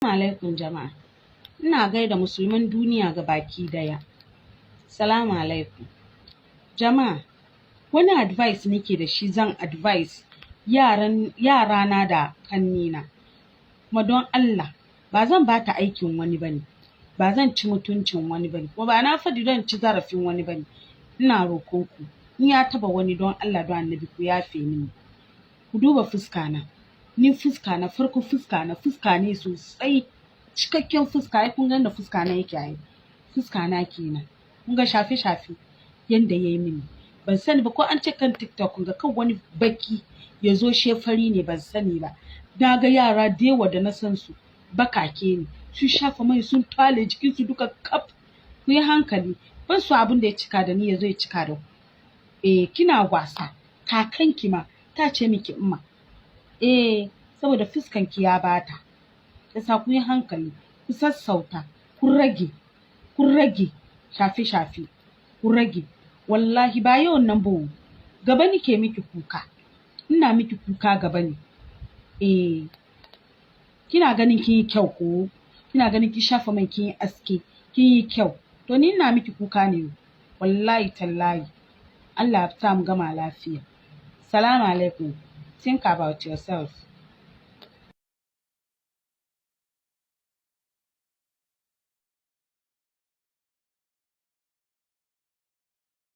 Alaikum jama'a. Ina gaida musulman duniya ga baki daya. Salamu alaikum. Jama'a, wani advice nake da shi, zan advice yaran yarana da kannina. Kuma don Allah, ba zan bata aikin wani bane, ba zan ci mutuncin wani bane, kuma ba na faɗi don ci zarafin wani bane. Ina roƙon ku, in ya taba wani, don Allah don Annabi ku yafe mini. Ku duba fuska na. Ni fuska na farko, fuska na fuska ne sosai. Cikakken fuska, ai kun ga yanda fuska na yake ai. Fuska na kenan. Kun ga shafe-shafe yanda yayi mini. Ban sani ba ko an ce kan TikTok kun ga kan wani baki ya zo fari ne, ban sani ba. Na ga yara da yawa da na san su bakake ne. Sun shafa mai, sun tale jikinsu duka kaf. Ku yi hankali. Ban so abin da ya cika da ni ya zo ya cika da ku. Eh, kina wasa. Kakanki ma ta ce miki umma. Eh, saboda fuskanki ya bata. Yasa ku yi hankali, ku sassauta, ku rage, ku rage shafe-shafe, ku rage. Wallahi ba yawan nan ba, gaba nike miki kuka. Ina miki kuka gaba ne. Eh, kina ganin kin yi kyau ko? Kina ganin kin shafa mai, kin yi aske, kin yi kyau. To ni ina miki kuka ne. Wallahi tallahi. Allah ya sa mu gama lafiya. Salamu alaikum. Think about yourself.